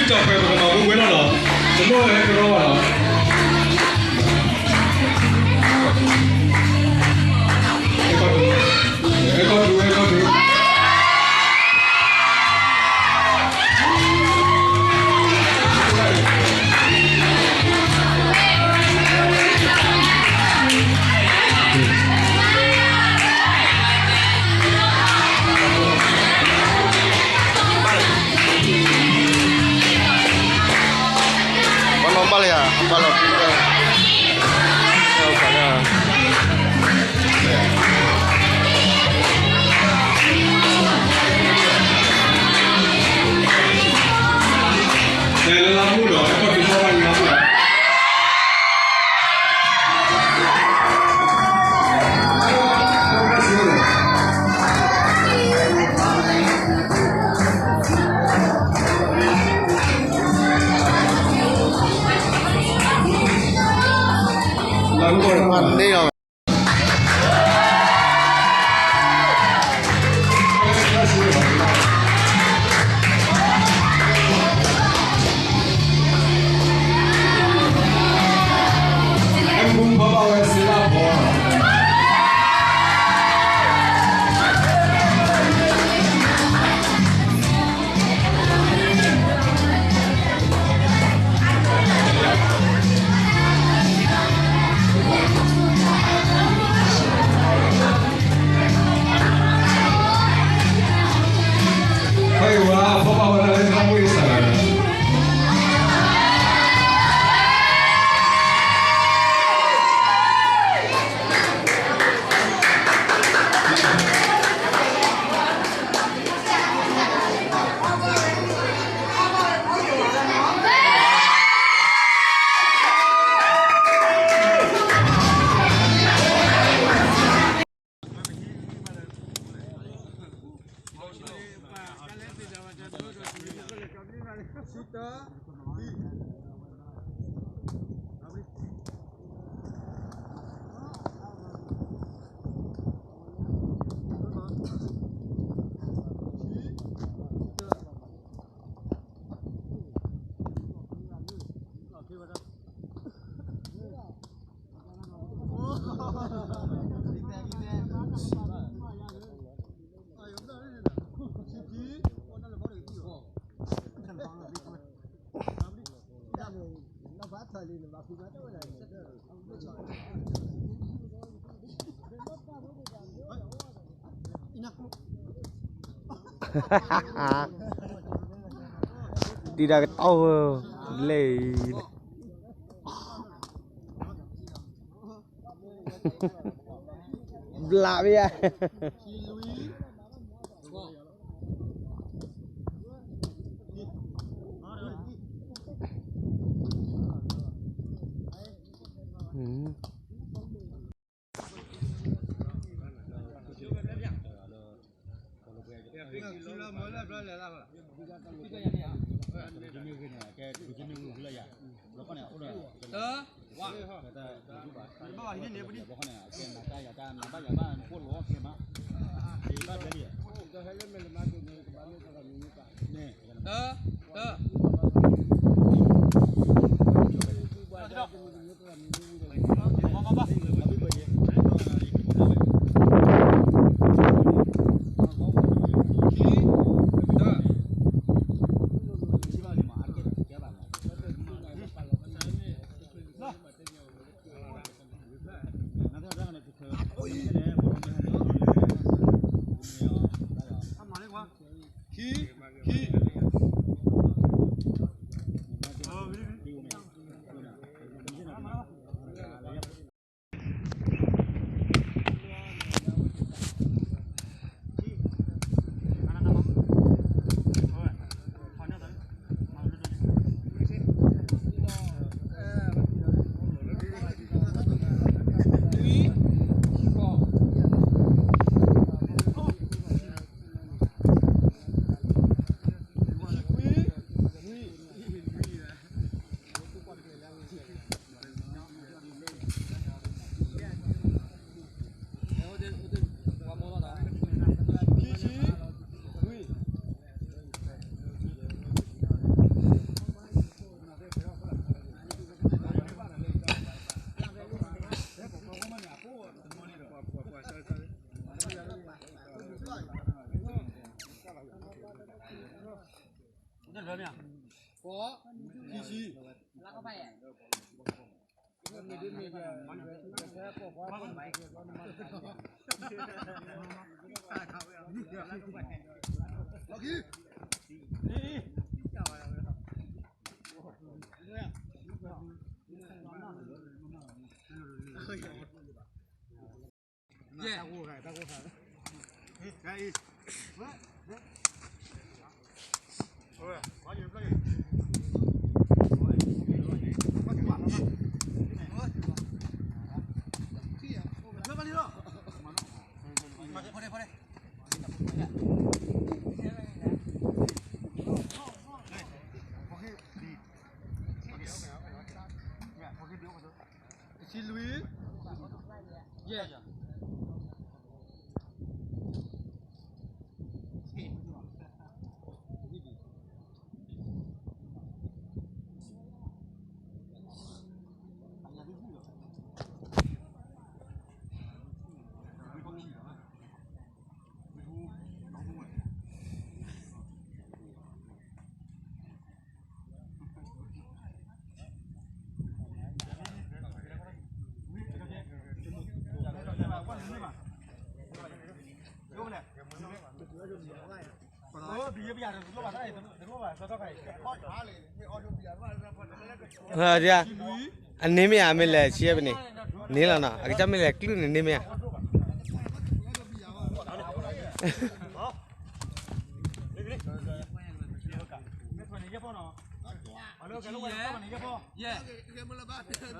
ကၠီၣ်ဖဲပကမၤဘူဝဲလီၤလီၤ, တလိၣ်ဟဲကရီဘၣ်လီၤ. အဲၣ်ကီၢ်ထူ အဲၣ်ကီၢ်ထူ ပှၤနီၢ်ဘၣ်လၢယၤ ပှၤလီၤ တဲလၢလၢမုၢ်ဒီး အဲၣ်ကီၢ်ထူ ဘၣ်ဘၣ်ညါမုၢ်ဒီး လၢမုၢ်ဒီး မၤန့ၢ်လီၤ. ဒုၣ်ဒါကတီၢ်ဝဲလဲၣ် ဘျးဝဲယါ တဆံလွံၢ်, ယဲၢ်. Ơ, အန့ၣ်မ့ၢ်ဧါ, မ့ၢ်လဲၤဆံးပန့ၣ်, န့ၣ်လီၤနီၤ, အကစၢ်မ့ၢ်လဲၤကျုၢ်န့ၣ် န့ၣ်မ့ၢ်ဧါ. ယဲၢ်.